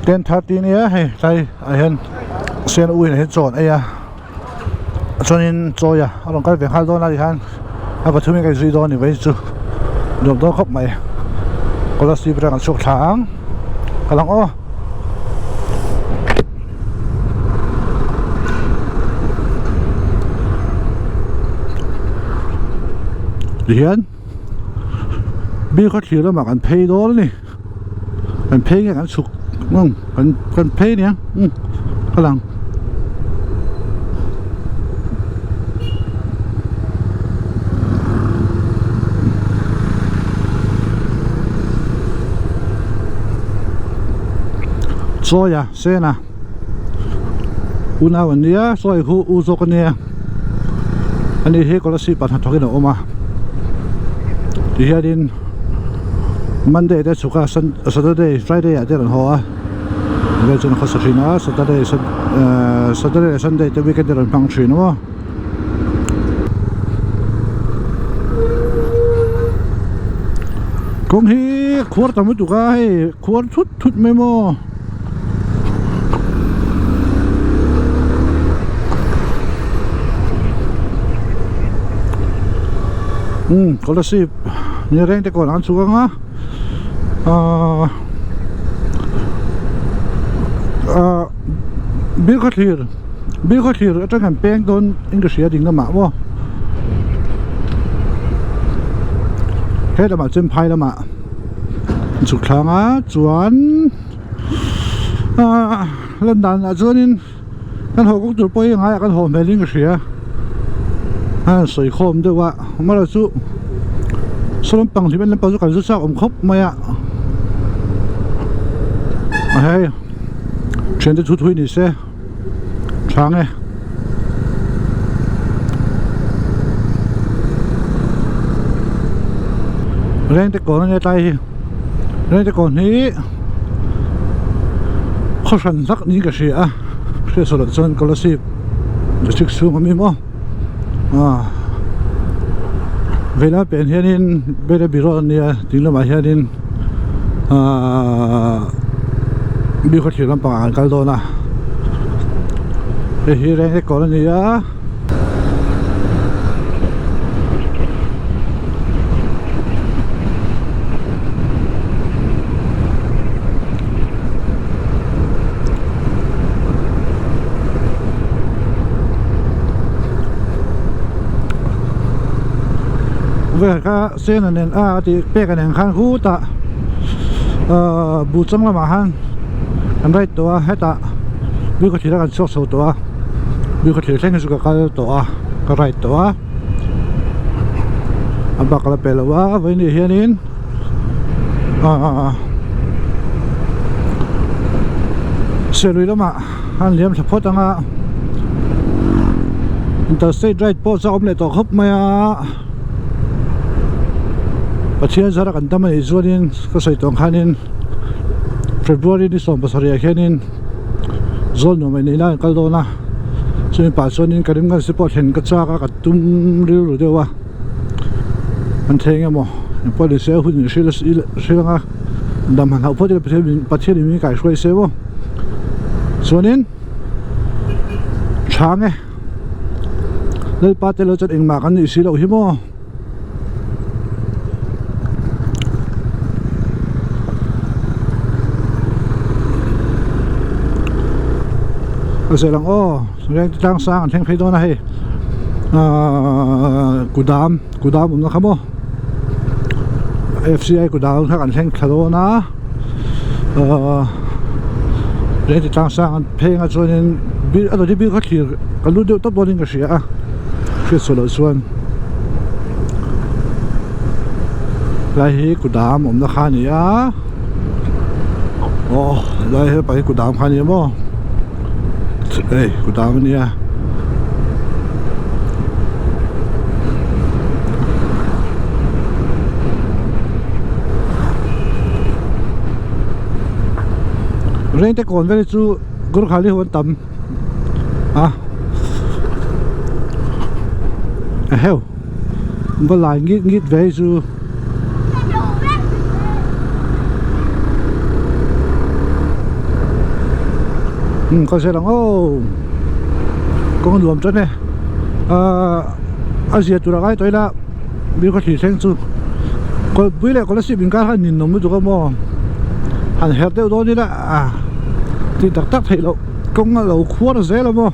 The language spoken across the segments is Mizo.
10:30 nia hei tlai ah hian sen u in hi chaw an ei a chuanin chawi a a rawn kal ve nghal dawn a tihian a pathum in ka inzui dawn a ni mai chu nuam dawn khawp mai scholarship atang an chhuak thla ang ka lang aw. Tihian bik khaw thlir lamah kan phei dawn a ni kan phei nge kan chhuk umm kan kan phei aniang umm ka lang. Chawi a sen a unau an nia chawi khu u zawk a nia ani hi kolasib ah hnathawk in a awm a tihianin Monday te chhuk a Saturday Friday ah te rawn haw a vel chuan a khawsa thin a Saturday Saturday leh Sunday te weekend te rawn hmang thin maw. Kawng hi khuar tam lutuk a hei khuar thut thut mai maw. Umm scholarship ni reng te kawn an chhuk ang a ahh ahh bil khaw thlir bil khaw thlir atang kan peng dawn in ka hria ding lamah maw he lamah chuan phai lamah chhuk thlang a chuan ahh lan danah chuanin kan haw kawng tur pawh hi ngaiah kan haw hmel in ka hria a sawi khawm deuh a amaherawh chu saw lampang hlim en lampang chu kan zu chak awm khawp mai a a hei thian te thu thui ni se tha nge. Rengte kawn ania tlai hi Rengte kawn hi khaw hran hlak niin ka hria a hriatchhuah loh chuan Kolasib district chhung a mi maw ah veilam pian hianin Bairabi road ania ding lamah hianin ahh Bikhawthlir lampangah an kal dawn a hei hi Rengte kawn a ni a. Vel kha sen a nen a tih pek a nen khan khutah ahh buh chang lamah khan an ride tawh a hetah bik a kan chhuak chho tawh a bik a thlir thleng hi chu ka kal tawh a ka ride tawh a a bak la pe lo a vawiin hianin ahh serui lamah an liam thla phawt ang a interstate ride pawh chu a awm leh tawh khawp mai a Pathian zara kan dam a nih chuanin ka sawi tawh ang khanin February ni 17 ah hianin zawl nuam ei neih lai an kal dawn a chumi pah chuanin ka rim ngan si pawh thlen ka chak a ka tum rilru deuh a an thei eng emaw engpawh ni se hun in hril hril anga dam han hauh phawt ila Pathian min Pathian in min kaihruai se maw chuanin tha nge Lalpa te lo chuan engmah kan nih si loh hi maw. A zir ang aw reng tlang sang an thleng phei dawn a hei ahh kudam kudam awmna kha maw F C I kudam kha kan thleng thla dawn a ahh reng tlang sang an phei anga chuanin a dawt hi bil kha thlir ka lut deuh tawp dawnin ka hria a hriatchhuah loh chuan. Lai hi kudam awmna kha a ni a aw lai helpa hi kudam kha a ni maw hei kudam a nia rengte kawn vel hi chu Gurkhali ho an tam a eheu va lai ngit ngit ve hi chu Umm kal zel ang aw kawng a nuam tan e ahh a zia tur a ngai tawh ila mi khaw thli thleng chu kawlpui leh kolasib inkar kha ninawm lutuk a maw han herh deuh dawn ila ah tih tak tak theih loh kawng a lo khuar zel a maw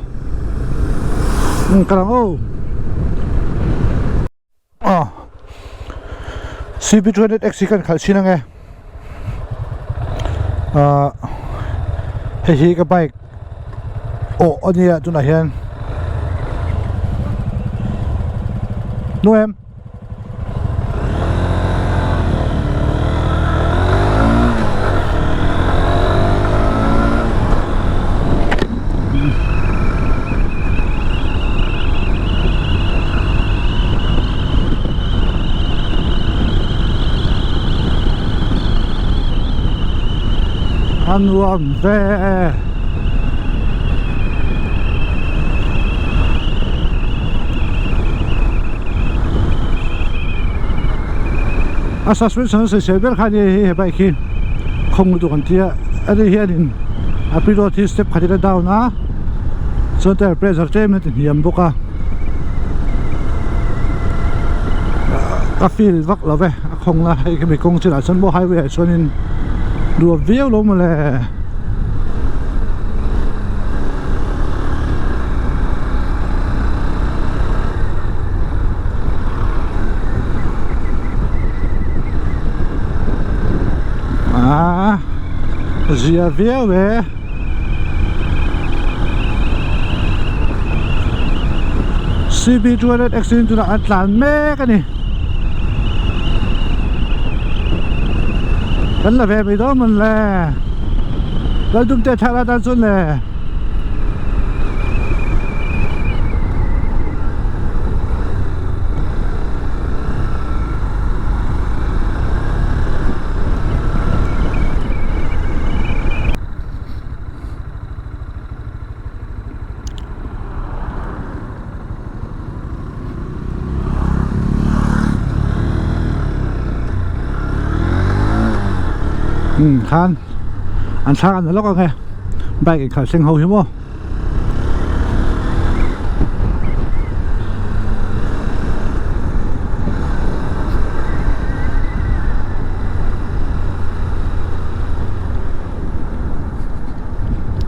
umm kal ang aw. Aw CB 200 X hi kan khalh chhin ange ah hei hi ka bike awh a nia tunah hian nu em. A nuam ve a suspension a sawi sawi ber kha ania hei he bike hi khawng lutuk an tia ani hianin a pilot hi step khatin a down a chuan tyre pressure tlem a ti hniam bawk a ka feel vak lo ve a khawng na hei khami kawng chinah chuan maw highway ah chuanin duap viau lo mawle. Aaa zia viau e. CB 200 X in tunah an tlan mek a ni. Kan la ve mai dawn mawn le. Lal dum te thak atan chuan le. Um khan an thlang an la lawk ang e bike inkhalh thleng ho hi maw.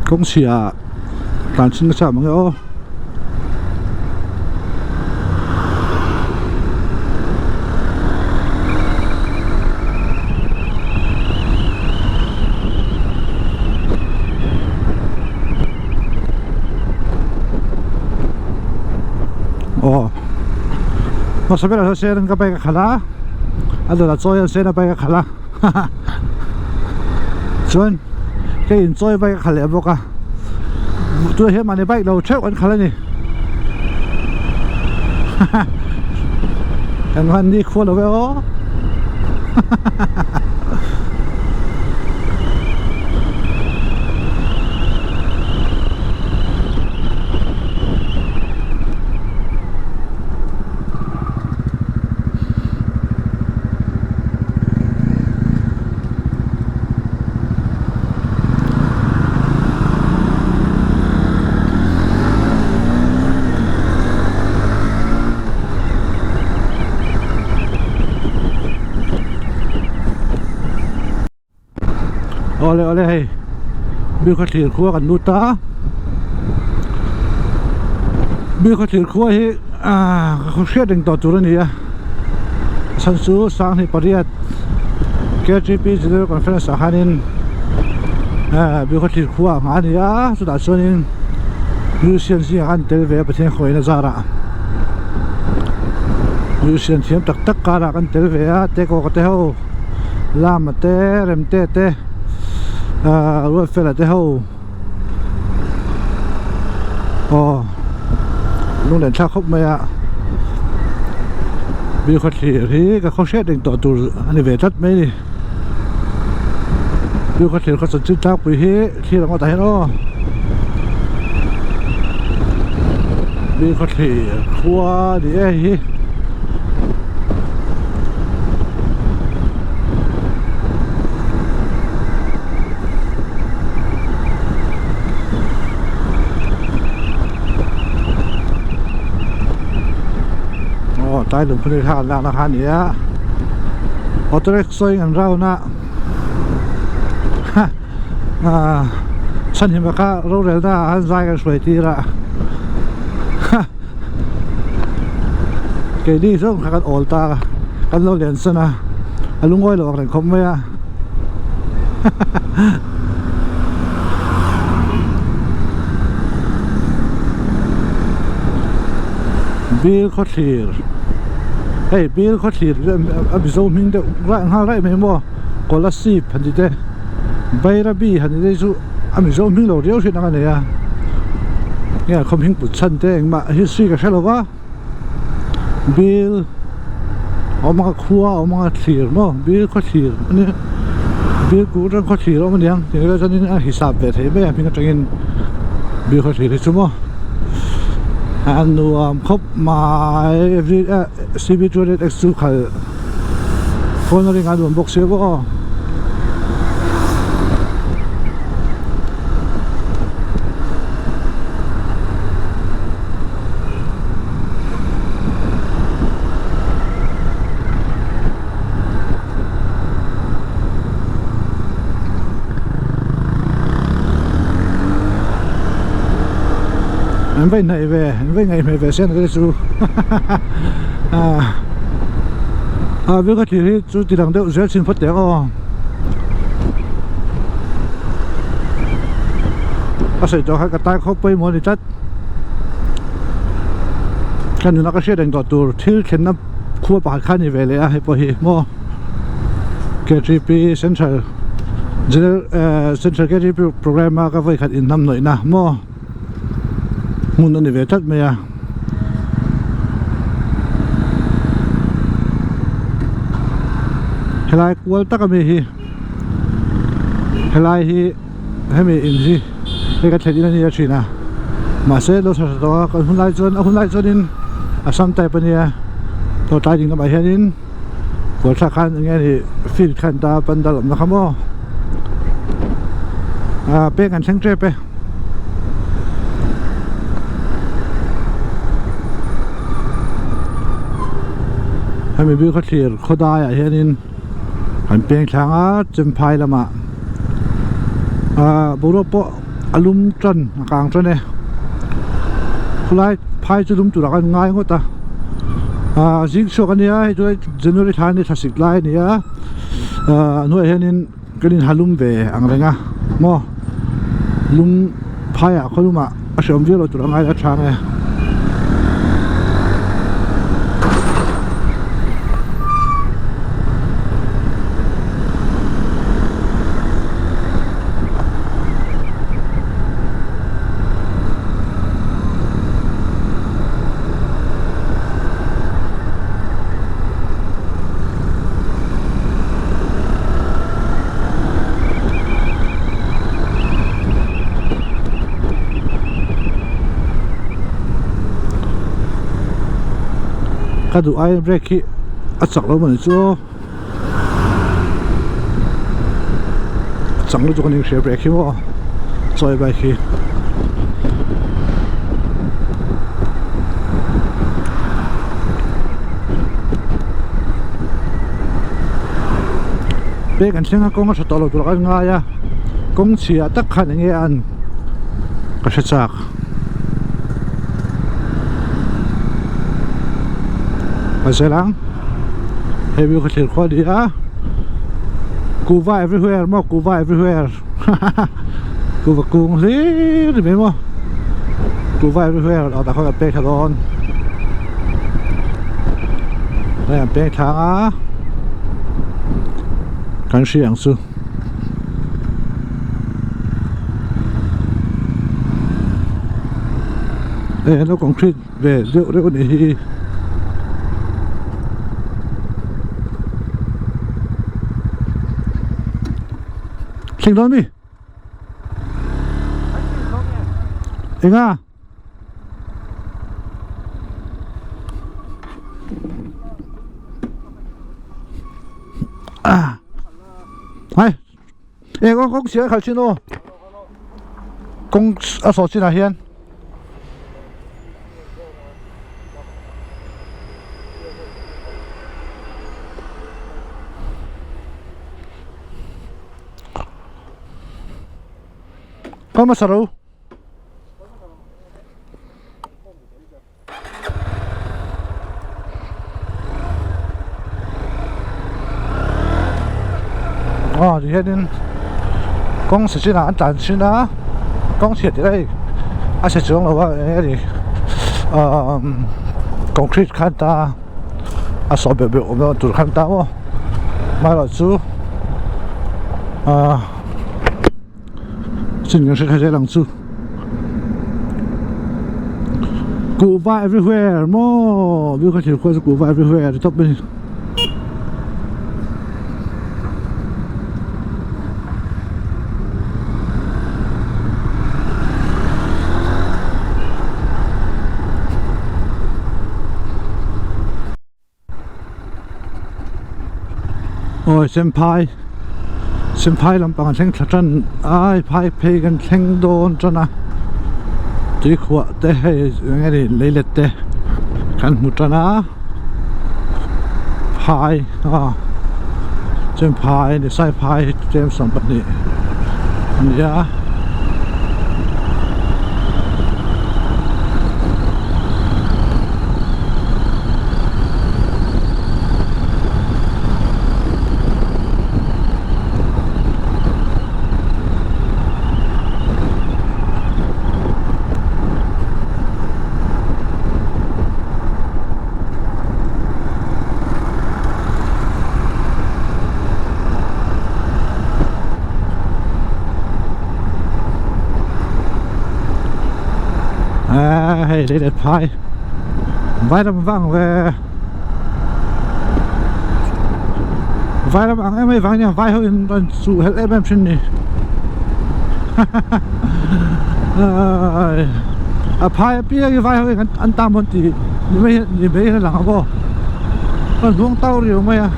Kawng chhia tlan chhin nasa mang e aw. Aw hmasa berah chuan sen ka bike a khalh a a dawrah chawi hian sen a bike a khalh a haha chuan ka inchawi bike a khalh leh bawk a tunah hian mahni bike lo theuh an khalh a ni haha kan han ni khual lo ve aw hahaha. Awle awle hei Bilkhaw thlir khua kan lut ta Bilkhaw thlir khua hi ah ka khaw hriat reng tawh tur a ni a chhan chu sanghnih pariat K_T_P General Conference ah khanin ah Bilkhaw thlir khua ang a ni a chutah chuanin Musician zingah khan tel ve a Pathian khawihna zarah Musician thiam tak tak karah kan tel ve a Tekawka te ho. Lama te Remte te ahh Ruatfela te ho aw lunglen thlak khawp mai a Bilkhaw thlir hi ka khaw hriat reng tawh tur a ni ve tlat mai a ni Bilkhaw thlir khaw chanchin tlangpui hi thlir ang awtah hian aw Bilkhaw thlir khua a ni e hei hi. tlai lungphun hi thla an lakna kha a ni a auto rickshaw in an round a ah chhanhima kha rorelna ah khan zai kan hruai tir a keini zawng kha kan awl ta a kan lo len san a a lungawi lo ang reng khawp mai a. Bil khawthlir hei bil khawthlir a mizo hming deuh raih nghal raih mai maw kolasib han ti te bairabi han ti te chu a mizo hming lo riau hriat ang a nei a nge khaw hming put chhan te engmah history ka hre lo va. Bil awm anga khua awm anga thlir maw bil khaw thlir a nia bil kut atang khaw thlir a awm aniang tih vel chuanin a hisap ve thei mai a hming atangin bil khaw thlir hi chu maw a nuam khawp mai every ah c b 200 x chu khalh cornering a nuam bawk sia maw. An va inhnaih ve an va ingaih hmel ve sia na te chu ah veka thlir hi chu ti lang deuh zel chhin phawt teh ang aw a sawi tawh kha ka tai khawp pawimawh a ni tlat. Ka nuna ka hriat reng tawh tur thil thlenna khua pakhat kha a ni ve leh a hei pawh hi maw K_T_P central general ehh central K_T_P programme a ka vawi khat inhnam nawihna maw hmun a ni ve tlat mai a. Helai kual tak ami hi helai hi hemi in hi hei ka thlen in a ni a thin a mahse lo chho tha tawh a kan hun lai chuan a hun lai chuanin assam type a nia tawh tlai ding lamah hianin kawr thlak khan eng nge ni field khan ta pandal awmna kha maw ah peng an thleng tep e. Hemi bik khaw thlir khaw daiah hianin an peng thlang a chemphai lamah ah boruak pawh a lum tan a kang tan e khulai phai chu lum turah khan ngai ngawt a ah zing chhuak a nia hei chu January thla a ni thlasik lai a ni a ah a hnuaiah hianin kan in ha lum ve ang reng a maw lum phaiah khaw lumah a hreawm viau lo tur a ngai a tha ang e. Ka duh aiin brake hi a chak lo mawni chu aw chang lutuk a ni hria brake hi maw chawi bike hi. Pek an thleng a kawng a tha tawh lo tur ah khan ngai a kawng chhiah tak khan eng nge a an ka hre chak a zel ang hei view kha thlir khual a ni a kuhva everywhere maw kuhva everywhere kuhva kung hlir ni mai maw kuhva everywhere ah tah khuan kan pek thla dawn hei an pek thlang a kan hria ang chu. Hei an lo concrete ve deuh reuh a nih hi. Thleng dawn mi? Enga? Ah. Hai. E kawng kawng chhia khalh chin aw. Kawng a sawh chinah hian. Kal hmasa ro. Aw ti hianin kawng chhe chinah an tlan thin a kawng chhiat tih hei a chhe chuang lo a eng nge ni ahh concrete khan ta a sawh beuh beuh awm tur khan ta maw amaherawhchu ahh. Chin kan hre kha zel ang chu Kuhva everywhere maw biu kha thil khuai chu kuhva everywhere ti tawp a ni. Awi Semphai Semphai lampang a thleng thla tan ai phai phei kan thleng dawn tan a tuikhuah te hei eng nge ni leilet te kan hmu tan a phai a Semphai ni Saiphai tlem 22 a ni a. Hei lei let phai vai ram vang ve vai ram ang em em vang nia vai ho in rawn chuh helh em em thin ni a phai apiang hi vai ho in an tam rawn tih ni mai ni mai hian a lang a maw rawn hnuang tau riau mai a.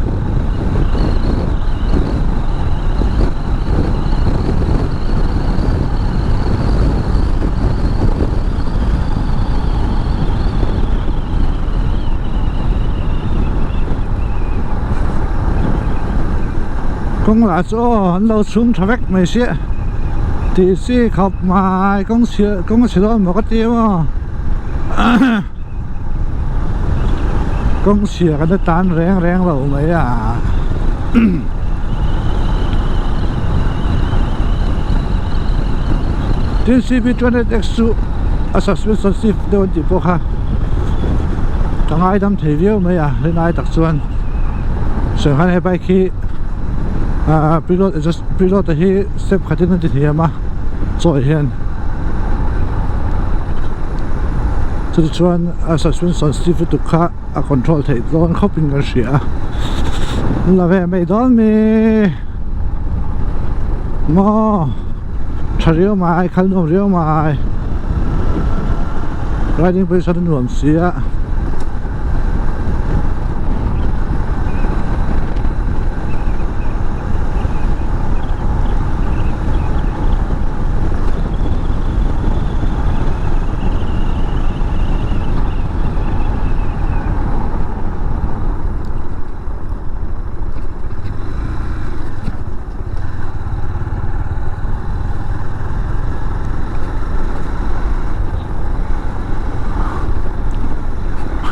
Kawng lah chu aw an lo chhung tha vek mai sia tih chi khawp mai kawng chhia kawng a chhe dawn maw ka ti maw kawng chhia kan la tan reng reng lo mai a. Tin CB200X chu a suspension stiff deuh an tih pawh kha ka ngaidam thei viau mai a rinai tak chuan sawi khan he bike hi ahh preload adjust preload a hi step khatin an ti hniam a chawi hian chuti chuan a suspension stiff lutuk kha a control theih dawn khawpin kan hria a la ve mai dawn mi maw tha riau mai khal nuam riau mai riding position a nuam si a.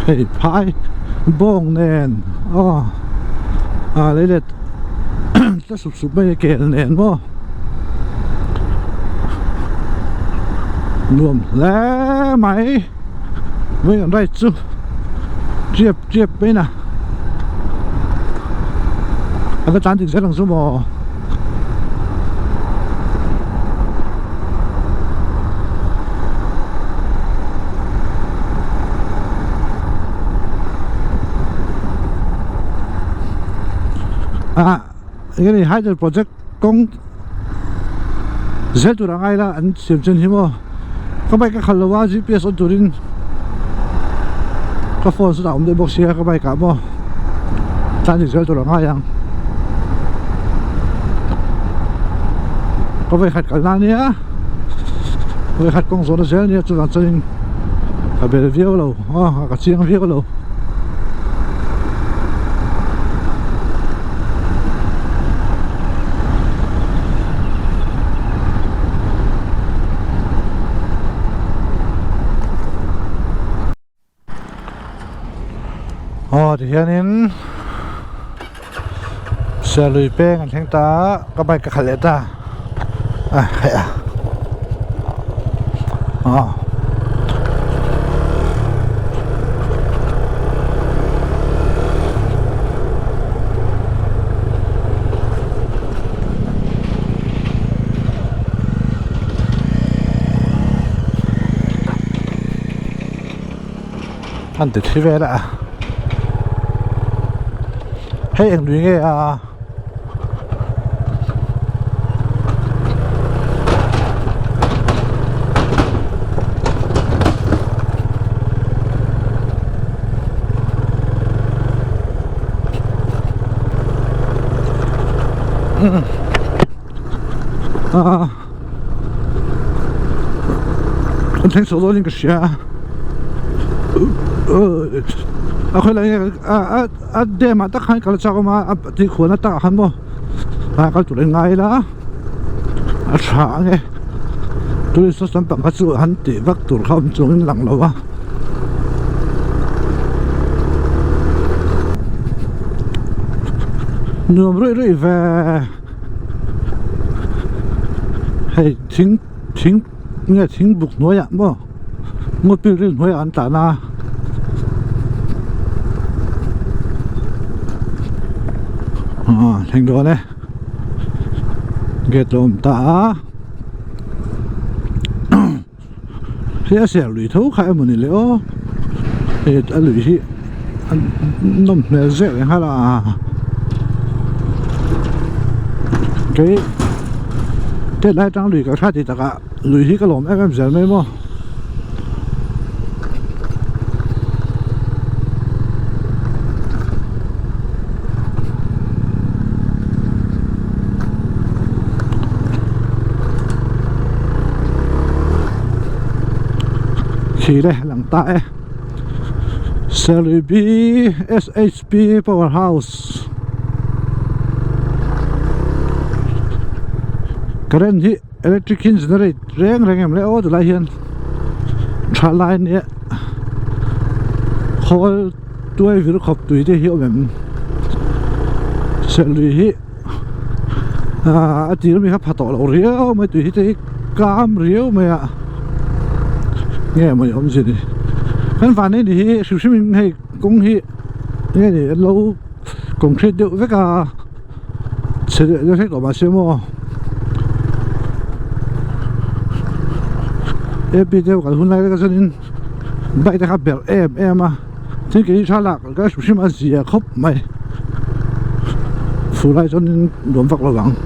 Hei phai bawng nen aw a leilet tla sup sup mai a kel nen maw nuam hle mai vawiin an ride chu chiap chiap mai na a la tlan dik zel ang chu maw. Ah eng nge hydel project kawng zel tur a ngai la an siam chen hi maw ka bike a khalh lo a gps on turin ka phone chu a awm daih bawk sia ka bike ah maw tlan dik zel tur a ngai ang ka vawikhat kal na ania vawikhat kawng zawhna zel ania chuvang chuanin ka bel viau lo aw ka chiang viau lo. Aw tihianin Serlui peng an thleng ta a ka bike ka khalh leh ta a heh a aw. An ti thi vel a hei eng lui nge a An thleng chho dawn in ka hria a khawi lai nge a dam ah tak khan kal chak awm a a tui khuan a takah khan maw a kal tur in ngai ila a tha ang e tourist hostel lampang kha chu han tih vak tur kha awm chuang in a lang lo a. Nuam ruih ruih ve. Hei thing thing nge thing buk hnuaiah maw ngaw pil ril hnuaiah an tlan a aw thleng dawn e gate lo awm ta a hei a ser lui tho kha emaw ni le aw hei a lui hi a nawm hmel zeuh leh nghal a kei tet lai atang lui ka hria tih takah lui hi ka lawm em em zel mai maw. Khi le lang ta e Serlui B S_H_P power house current hi electric hi generate reng reng em le aw tilai hian tha lai ania khawl tuai vir khawp tui te hi a awm em Serlui hi a tir ami kha pha tawh loh riau mai tui hi te hi kam riau mai a nge maw ni awm zin ni kan van nei ni hi hrim hrim in hei kawng hi nge ni an lo concrete deuh vek a chhe leh deuh hlek tawh mahse maw ap te kal hun lai te kha chuanin bike te kha berh em em a thil keini thlalak ka hrim hrim a zia khawp mai fur lai chuanin nuam vak lo ang.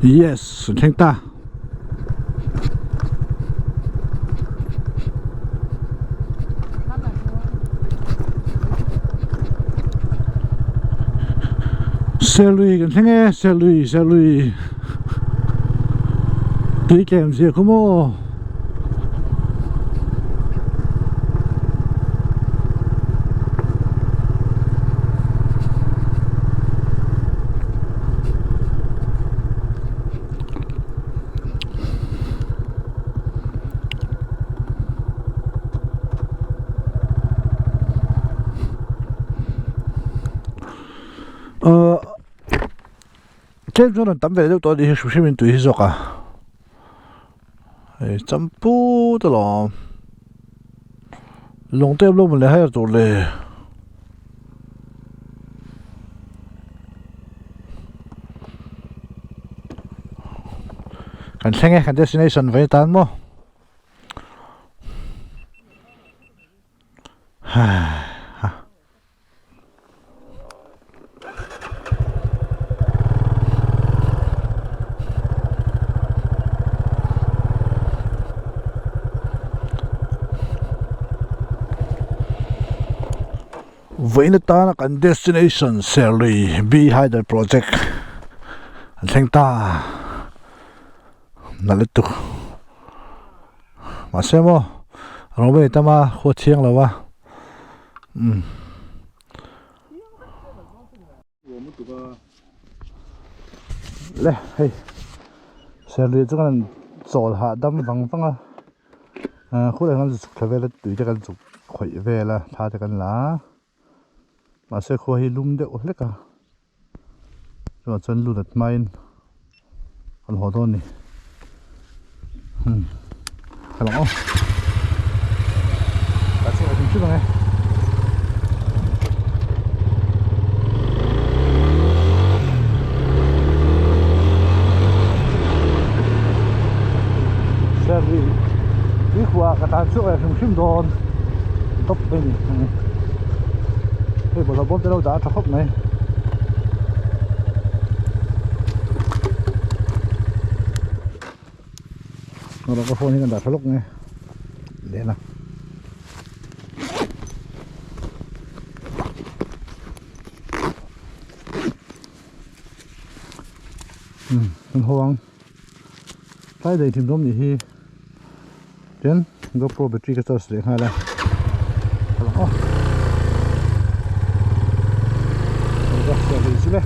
Yes, an thleng ta. Serlui kan thleng e, Serlui, Serlui. Tui tlem zia khaw maw. Ahh tlem chuan an tam ve deuh tawh a nih hi hrim hrim in tui hi zawk a hei champut alawm lawng te awm lo mawnle hire tur le. Kan thleng e kan destination ve tan maw Vawiin atana kan destination Serlui B Hydel Project an thleng ta na lutuk mahse maw. Rawng vel tam a khua thiang lo a umm. Le hei serlui chu kan chawl hahdam vang vang a ah khulai hian chhuk thla vel a tui te kan chuk khawih vel a thla te kan la a mahse khua hi lum deuh hlek a chuvang chuan lut at hmain kan haw dawn a ni hmm ka lang aw ka chhuak a hrim ang e. Serlui tuikhuah ka tan chhuak leh hrim hrim dawn tawp mai a ni hei bawlhhlawh bawm te lo dah a tha khawp mai. Rawh ka phone hi kan dah tha lawk nge leh la. Hmm kan haw ang tlai daih thin rawm nih hi tin GoPro battery ka charge leh nghal a ka lang aw ka siam thei chu le.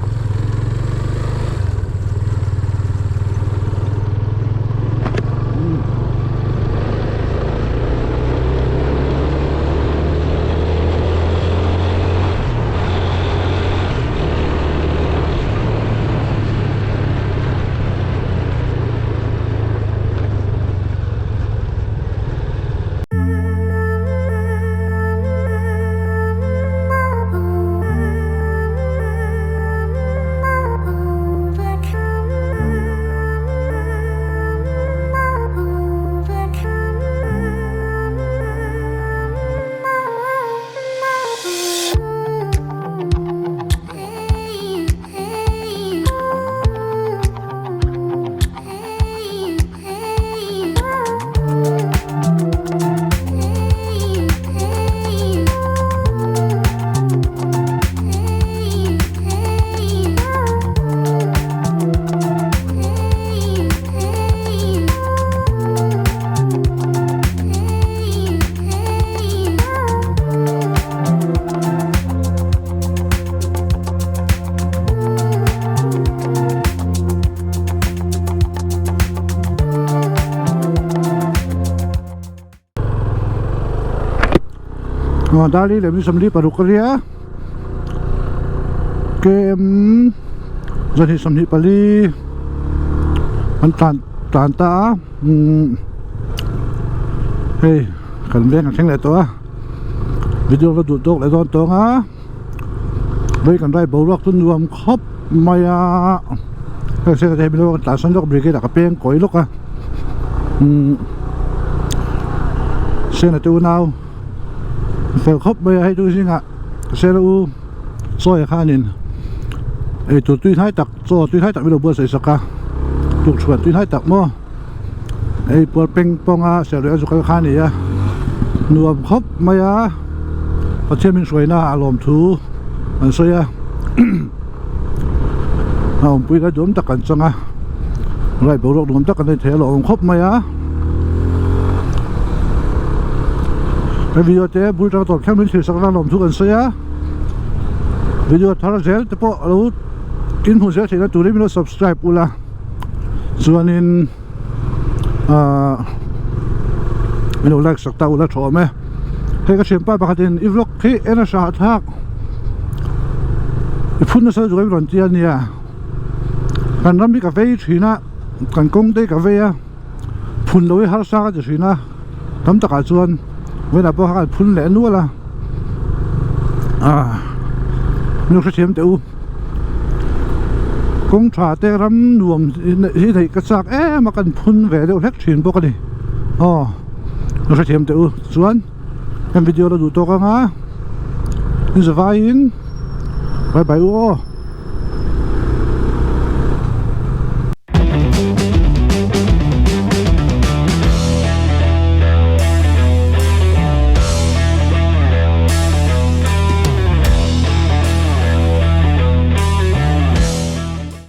Dali leh 26 a ria km 124 an tlan tlan ta a umm hei kan veng a thleng leh tawh a video la duh tawk leh dawn tawng a vei kan rai boruak chu nuam khawp mai a hei hriat te hi kan tlan sawn lawk brigade ah ka peng kawi lawk a umm sena te unau fel khawp mai a hei chu zingah sela u chawi khanin eitur tui hnai tak chaw tui hnai tak min lo buatsaih sak a tukṭhuan tui hnai tak maw hei puar peng pawng a serlui a zu kal kha a ni a nuam khawp mai a Pathian min hruaina a lawm thu an sawi a a awmpui lai duam tak an chang a rai boruak nuam tak an nei thei a lawm khawp mai a he video te bul tang tawp thleng min thlir sak vang lawm thu kan sawi a video thar zel te pawh alo in hmu zel theihna turin min lo subscribe ula chuanin ahh min lo like sak ta ula tha awm e hei ka thianpa pakhatin i vlog hi en a hra thlak i phun nasa lutuk a i rawn ti a nia kan ram hi ka vei thin a kan kawng te hi ka vei a phun loh hi harsa ka ti thin a tam takah chuan vawiinah pawh kha kan phun leh nual a ah min hrethiam teh u kawng tha te ram nuam hi theih ka chak em a kan phun ve deuh hlek thin bawk a ni aw min hrethiam teh u chuan heng video la duh tawk anga in zavaiin bye bye u aw.